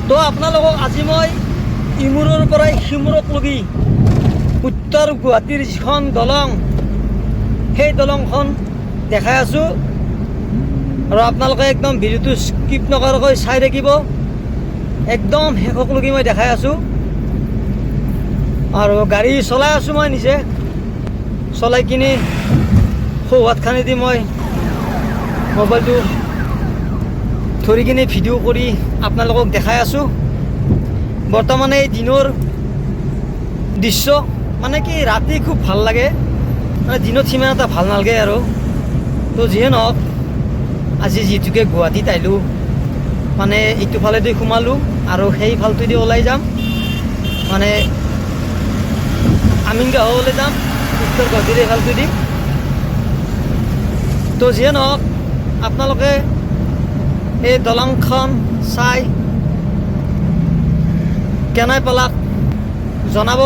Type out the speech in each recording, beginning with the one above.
তো আপোনালোকক আজি মই ইমূৰৰ পৰাই সিমূৰক লগি উত্তৰ গুৱাহাটীৰ যিখন দলং, সেই দলংখন দেখাই আছোঁ। আৰু আপোনালোকে একদম ভিডিঅ'টো স্কিপ নকৰাকৈ চাই থাকিব, একদম শেষকলৈকে মই দেখাই আছোঁ। আৰু গাড়ী চলাই আছোঁ, মই নিজে চলাই কিনি সোঁহাত খানেদি মই মোবাইলটো ধৰি কিনে ভিডিঅ' কৰি আপোনালোকক দেখাই আছোঁ। বৰ্তমানে এই দিনৰ দৃশ্য, মানে কি ৰাতি খুব ভাল লাগে, মানে দিনত সিমান এটা ভাল নালাগে আৰু। তো যিয়ে নহওক, আজি যিহেতুকে গুৱাহাটীত আহিলোঁ, মানে ইটো ফালেদি সোমালোঁ আৰু সেই ফালটোদি ওলাই যাম, মানে আমিনগাঁৱলৈ যাম উত্তৰ গুৱাহাটীৰ এই ফালটোদি। তো যিয়ে নহওক, আপোনালোকে এই দলংখন চাই কেনে পালাক জনাব।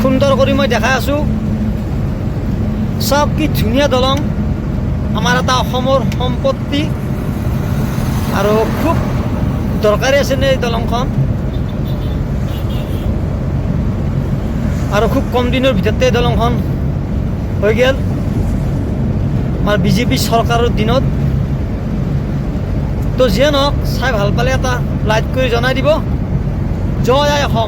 সুন্দৰ কৰি মই দেখাই আছোঁ। চাওক কি ধুনীয়া দলং, আমাৰ এটা অসমৰ সম্পত্তি আৰু খুব দৰকাৰী আছে এই দলংখন। আৰু খুব কম দিনৰ ভিতৰতে এই দলংখন হৈ গ'ল আমাৰ বিজেপি চৰকাৰৰ দিনত। তো যিয়ে নহওক, চাই ভাল পালে এটা লাইক কৰি জনাই দিব। জয় আই অসম।